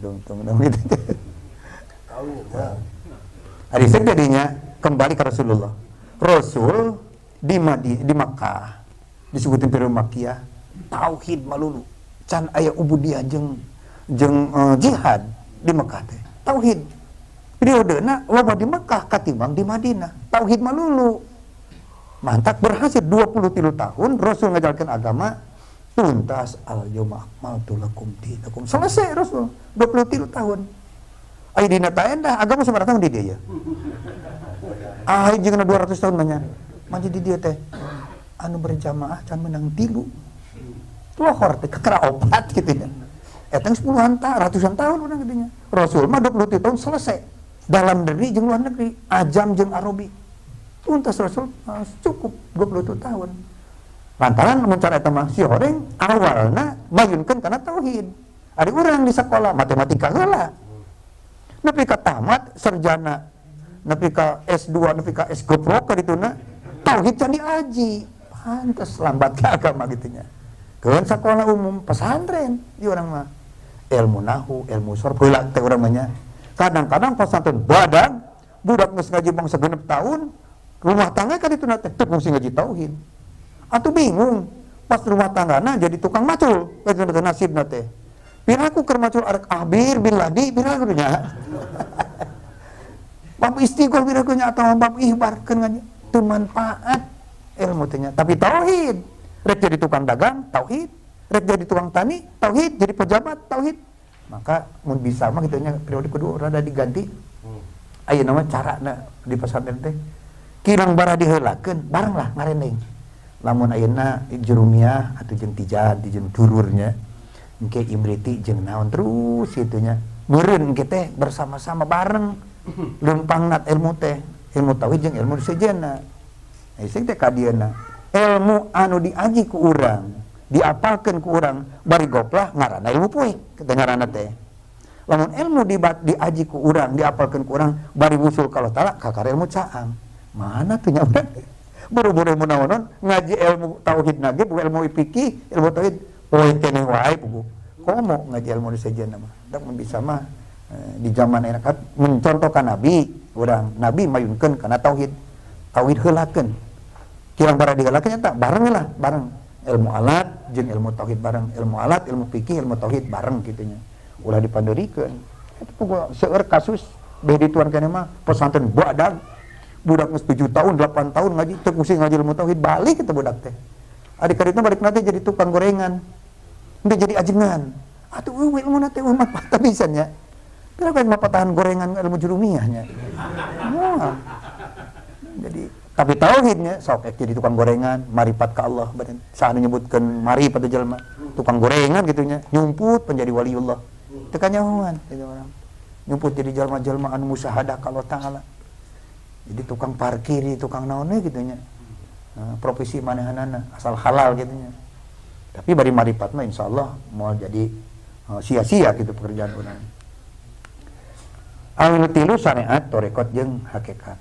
Tong tong gitu. Hadis jadinya kembali ke Rasulullah. Rasul di di Makkah disebutin periode Makkiyah, tauhid malulu. Can aya ubudiyah jeung jeung jihad di Makkah teh. Tauhid. Periodena loba di Makkah katimbang di Madinah. Tauhid malulu. Mantak berhasil 23 tahun Rasul ngajarkan agama tuntas, al yauma akmaltu lakum dinakum. Selesai Rasul 23 tahun. Aya dina endah agama sabaraha tahun di dieu ya? Ah, jeung 200 tahun mah nya. Maju di dieu teh. Anu berjamaah can menang 3. Lohor teh kakara 4 gitu nya. Eta 10-an tahun, ratusan tahun urang gitu nya. Rasul mah 23 tahun selesai. Dalam negeri jeung luar negeri, ajam jeung Arabi. Tuntas Rasul cukup 22 tahun. Lantaran mun cara eta mah si horeng awalna mayunkeun kana tauhid. Ari urang di sekolah matematika heula. Nepi ka tamat sarjana, nepi ka S2, nepi ka S goprok ka dituna, tauhid can diaji. Pantes lambat ke agama gitu nya. Keun sekolah umum pesantren di urang mah. Ilmu nahu, ilmu sharf heula teh urang mah nya. Kadang-kadang pesantren badan budak geus ngaji bangsa 6 tahun, rumah tangga ka dituna teh teu kungsi ngaji tauhid. Atuh bingung, pas rumah tanggana jadi tukang macul, ka dituna teh nasibna teh. Piraku keur macul arek ahbir bin ladi piraku nya. Bab istighol piraku nya atawa bab ihbar keur ngaji teu manfaat ilmu teh nya. Tapi tauhid, rek jadi tukang dagang tauhid, rek jadi tukang tani tauhid, jadi pejabat tauhid. Maka mun bisa mah kitu nya periode kedua rada diganti. Ayeuna mah carana di pesantren teh kirang bara diheulakeun bareng lah ngarendeng. Lamun ayeuna jurumiyah atuh jeung tijan, jeung dururnya. Engke imriti jeung naon terus kitu nya. Meureun engke teh bersama-sama bareng leumpangna ilmu teh, ilmu tauhid jeung ilmu sejenna. Nah, teh kadieuna. Ilmu anu diaji ku urang, diapalkeun ku urang bari goplah ngaranna ilmu poek kitu ngaranna teh. Lamun ilmu diaji ku urang, diapalkeun ku urang bari wusul ka Allah Taala kakara ilmu caang. Mana tuh nya urang? Buru-buru ilmu naonon ngaji ilmu tauhid nage bukan ilmu fikih, ilmu tauhid poe keneh wae pugu. Komo ngaji ilmu sejenna mah. Da mun bisa mah di zaman enak mencontohkan Nabi, urang Nabi mayunkeun kana tauhid. Tauhid heulakeun. Kirang bara diheulakeun eta bareng lah, bareng ilmu alat jeung ilmu tauhid bareng, ilmu alat, ilmu fikih, ilmu tauhid bareng kitu nya. Ulah dipandeurikeun. Eta pugu seueur kasus beh dituan keneh mah pesantren badag. Budak geus 7 tahun, 8 tahun ngaji teu kungsi ngaji ilmu tauhid balik eta budak teh. Adik kadituna balik nanti jadi tukang gorengan. Henteu jadi ajengan. Atuh eueuh ilmu teh eueuh manfaat pisan nya. Pira kan mapatahan gorengan ilmu jurumiyah nya. Moal. Jadi tapi tauhidnya sok jadi tukang gorengan, maripat ka Allah badan. Saha nu nyebutkeun maripat jelema tukang gorengan kitu nya, nyumput menjadi waliullah. Teu kanyahoan kitu orang. Nyumput jadi jalma-jalma anu musyahadah ka Allah Taala. Jadi tukang parkir, tukang naon we kitu nya. Nah, profesi manehanana asal halal kitu nya. Tapi bari maripat mah insyaallah moal jadi sia-sia gitu pekerjaan urang. Anu tilu syariat, tarekat jeung hakikat.